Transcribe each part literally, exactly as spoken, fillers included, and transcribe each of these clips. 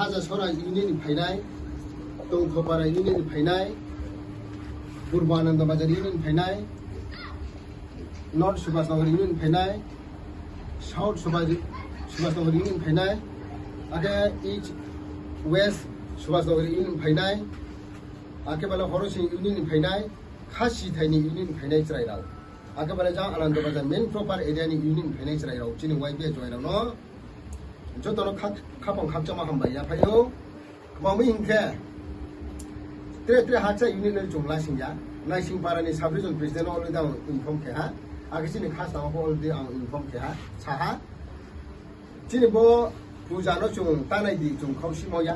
Hajasora unit ni phainai, Tongthopara unit ni phainai, Purbo Anandabazar unit ni phainai, North Subhasnagar unit ni phainai, South Subhas-, Subhasnagar unit ni phainai, akhe East West Subhasnagar unit ni phainai, akhe bale Horosing unit ni phainai, Khasithai ni unit ni phainai chrai rao. Akhe bale jang Anandabazar main proper area ni unit ni phainai chrai rao. Chini Y B A juai rao no joto no khak-, khapang khakchangma hambai ya phai ou. Kma mi hing khe, tre tre hakcha unit no chung lasing ya. Naisingpara ni sub region president no already ang inform khe ha. Akhe chini Khasnama pho already ang inform khe ha, sa ha. Chini bo puja no chung ta nai di chung khausimo ya.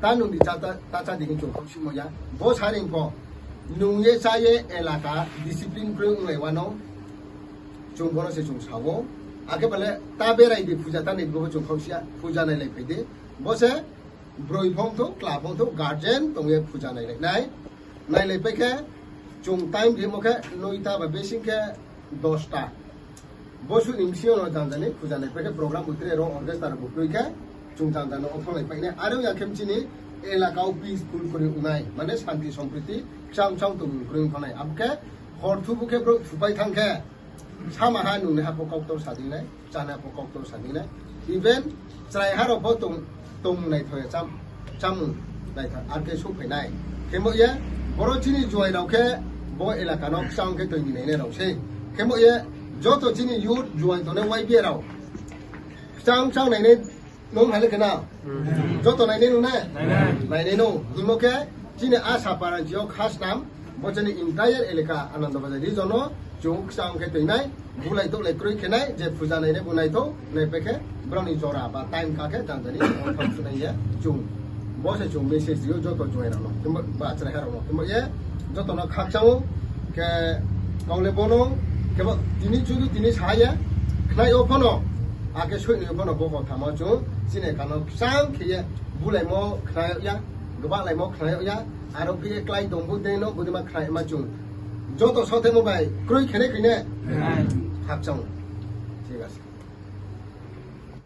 Ta nung di cha ta, ta cha di hing chung khausimo ya. Bo saring pho nung ye chá ye elaka discipline kroi onglai wano. Chung bono se chung sa ou. Akhe bale ta berai di puja ta nai di bo chung khausi ya. Puja nailai phai di. Bo se broi phongthou, kla phongthou, guardian tong ye puja nailai nai. Nailai pai khe chung time rimo khe noita ba bising khe dosta. Bo suh ni bsing yo no janja ni puja nai pai khe program bo tre rao orchestra bo kroi khe chung janja no othonglai pai nai. Are ya khe chini elaka wo peaceful kroi ongnai, mane santi sompriti kchang kchang tong kroi ong nai. Abo khe hor thu bo khe brouh thupai thanng khe, sama ha nungnai ha pho kauktor sa di nai, chánai ha pho kauktor sa di nai. Even chraiha rao pho tong, tongmung naithoh ya, cham-, chámung naithoh, ar khe souhphai nai. Khemo ye, boro chini juai rao khe bo elaka no kchang khe toing ni nainai rao sei. Khemo ye, joto chini youth juai tongnai Y B A rao kchang kchang nainai nung ha le khe na? Joto nainai nung na? Nainai nung. Hingmo khe, chini Asapara ni yo Khasnam, bo chini entire elaka Anandabazar region no chung kchang khe toing nai, bulai touhlai kroi khe nai, je puja nainai bo naithoh, naipai khe, brao ni jora ba time ka khe janja ni othom sunai ye chung. Bo se chung message ri ou joto juai rao no, khemo ba chraiha rao no. Khemo ye, joto no khakchang ou, khe kau le bo no, khemo tini chudu tini sa ye, khnai yo pho no, akhe soih ni yo pho no bo kotha mo chung, chini kano kchang khe ye, bulaimo khnai yag ya, gbahlaimo khnai yag ya, aro khe ye klái tong bo dei no, bodima khnai ma chung. Joto sothemo bai, kroi khe nai khe nai. Khakchang ou.